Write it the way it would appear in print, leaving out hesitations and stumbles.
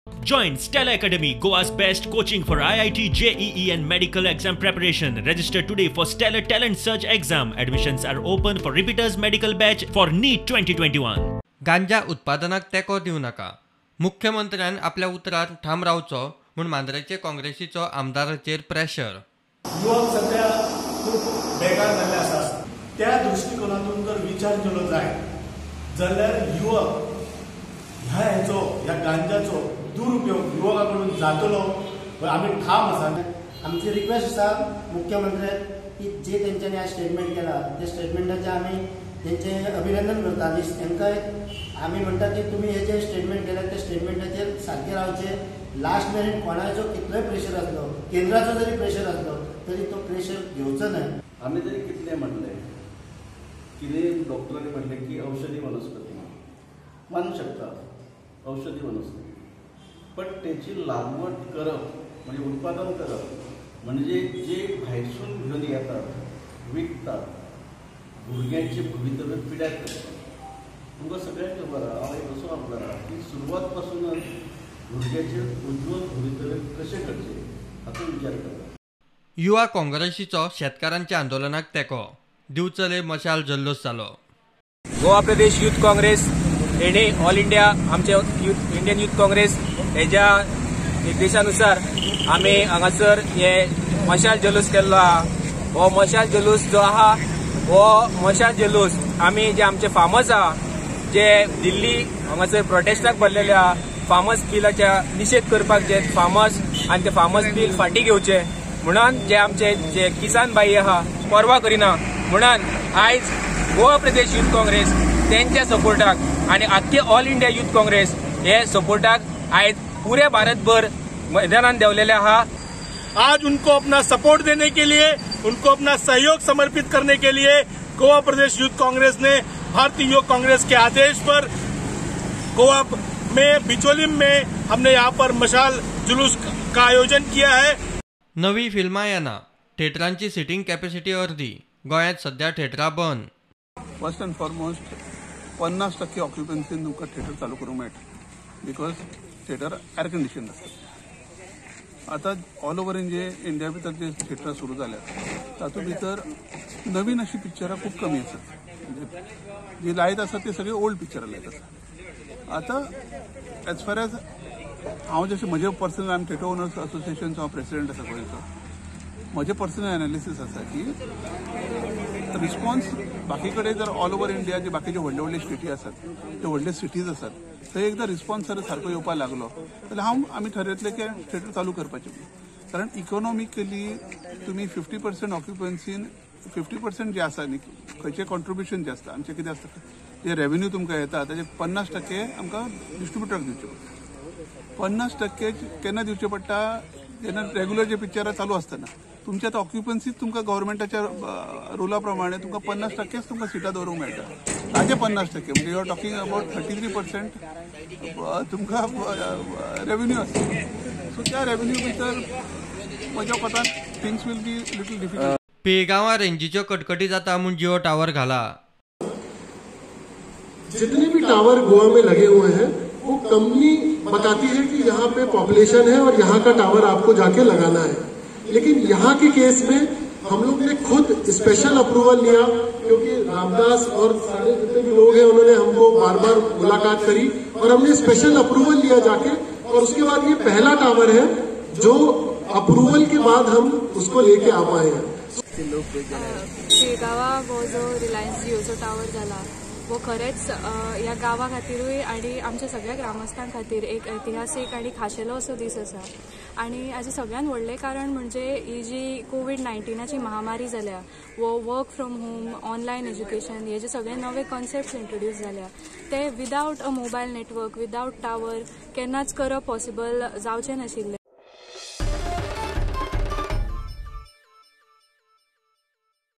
Join Stella Academy, Goa's best coaching for IIT, JEE and medical exam preparation. Register today for Stellar Talent Search exam. Admissions are open for repeaters medical batch for NEET 2021. गांजा उत्पादनाक तेंको दिवं नाका, मुख्यमंत्र्यान आपल्या उतरार ठाम रावचो म्हूण मांद्रेचे काँग्रेसीचो आमदाराचेर प्रेशर. युवक सध्या खूब बेकार जाल्ले आसात. त्या दृष्टिकोनातून जर विचार केलो जायत जाल्यार युवक ह्या हेचो ह्या गांजाचो दुरुपयोग युवका कडून जातलो आमी ठाम आसा. आमची रिक्वेस्ट आसा मुख्यमंत्र्याक की जे तेंच्यांनी आज स्टेटमेंट केला त्या स्टेटमेंटाचें आमी तेंचें अभिनंदन करता आनी तांकां आमी म्हणटा की तुमी हे जे स्टेटमेंट केला त्या स्टेटमेंटाचेर सारकें रावचें. लास्ट मेरेन कोणाचो कितलोय प्रेशर आसलो, केंद्राचो जरी प्रेशर आसलो तरी तो प्रेशर घेवचो न्हय. आमी जरी कितलें म्हणलें, कितें डॉक्टरांनी म्हणलें की औषधी वनस्पती मानू शकता, औषधी वनस्पती, पण त्याची लागवड करप म्हणजे उत्पादन करप म्हणजे जे भायरसून घेवन येतात विकतात भुरग्यांचे भवितव्य पिड्यार करतात. तुमकां सगळ्यांक खबर आहा, हांव एक असो आमदार आहा की सुरवात पासूनच भुरग्याचे उज्ज्वल भवितव्य कशें करचें हाचो विचार करता. युवा काँग्रेसीचो शेतकारांच्या आंदोलनाक तेंको, दिवचले मशाल जल्लोश जालो. गोवा प्रदेश युथ काँग्रेस हेणे ऑल इंडिया आमचे इंडियन युथ काँग्रेस हेज्या निर्देशानुसार आमी हांगासर हे मशाल जल्लोश केल्लो आहा. हो मशाल जल्लोश जो आहा हो मशाल जल्लोश आमी जे आमचे फार्मर्स आहा जे दिल्ली हांगासर प्रोटेस्टाक भरलेले आहा, फार्मर्स बिलाच्या निशेध करपाक जे फार्मर्स आनी ते फार्मर्स बील फाटीं घेवचे म्हणून जे आमचे जे किसान भाई आहा पर्वा करिना म्हणून आयज गोवा प्रदेश युथ काँग्रेस तेंच्या सपोर्टाक आनी आख्खे ऑल इंडिया युथ काँग्रेस हे सपोर्टाक आयज पुरे भारतभर मैदानात देंवलेले आहा. आज उनको अपना सपोर्ट देने के लिए, उनको अपना सहयोग समर्पित करने के लिए गोवा प्रदेश यूथ कांग्रेस ने भारतीय युवक कांग्रेस के आदेश पर गोवा में बिचोलिम में हमने यहाँ पर मशाल जुलूस का आयोजन किया है. नवी फिल्मां येना, थिएटरांची सिटिंग कॅपॅसिटी अर्दी, गोंयांत सध्या थिएटरां बंद. फर्स्ट अँड फॉरमोस्ट 50% ऑक्युपन्सीन तुमकां थिएटर चालू करूंक मेळटा, because theatre air condition आसता. आतां ऑल ओवर इंडिया भितर जे थिएटरां सुरू जाल्यात तातूंत भितर नवीन अशी पिक्चरां खूब कमी आसात. म्हणजे जी लायत आसा ती सगळी ओल्ड पिक्चरां लायत आसा. आतां एज फार एज हांव जशें म्हजें पर्सनल, आमी थिएटर ओनर्स असोसिएशनचो हांव प्रेसिडेंट आसा गोंयचो, म्हजें पर्सनल एनालिसीस आसा की रिस्पॉन्स बाकी कडेन जर ऑल ओवर इंडिया जे बाकीचे व्हडले व्हडले स्टेटी आसात, ते व्हडले सिटीज आसात, थंय एकदां रिस्पॉन्स जर सारको येवपाक लागलो जाल्यार हांव आमी ठरयतले की थिएटर चालू करपाचें. कारण इकॉनॉमिकली तुमी 50% ऑक्युपन्सीन 50% जे आसा न्ही खंयचें कॉन्ट्रिब्युशन जें आसता आमचें कितें आसता जे रेवेन्यू तुमकां येता ताजे 50% आमकां डिस्ट्रिब्युटराक दिवचे पडटा. 50% केन्ना दिवचे पडटा, जेन्ना रेगुलर जे पिक्चरां चालू आसतना तुमच्या आतां ऑक्युपन्सीच तुमकां गव्हर्मेंटाच्या रुला प्रमाणे तुमकां 50% तुमकां सिटां दवरूंक मेळटा. ताजे 50% म्हणजे you are talking about 33% तुमकां रेवेन्यू आसता. सो त्या रेवेन्यू भितर म्हज्या कोतान things will be little difficult. पिळगांवां रेंजीच्यो कटकटी जाता म्हूण जिओ टावर घाला. जितने भी टावर गोवा में लगे हुए हैं वो कंपनी बताती है कि यहाँ पे पॉपुलेशन है और यहाँ का टावर आपको जाके लगाना है, लेकिन यहाँ के केस में हम लोग ने खुद स्पेशल अप्रूवल लिया, क्योंकि रामदास और सारे जितने भी लोग हैं उन्होंने हमको बार बार मुलाकात करी और हमने स्पेशल अप्रूवल लिया जाके, और उसके बाद ये पहला टावर है जो अप्रूवल के बाद हम उसको लेके आ पाए हैं. पिळगांवा हो जो रिलायन्स जिओचो टावर जाला हो खरेंच ह्या गांवा खातीरूय आनी आमच्या सगळ्या ग्रामस्थां खातीर एक ऐतिहासीक आनी खाशेलो असो दीस आसा. आनी हाजें सगळ्यांत व्हडलें कारण म्हणजे ही जी कोवीड-19ची महामारी जाल्या, वो work from home, online education, हे जे सगळे नवे कॉन्सेप्ट इंट्रोड्यूस जाल्या ते without a mobile network, without tower केन्नाच करप पॉसिबल जावचें नाशिल्लें.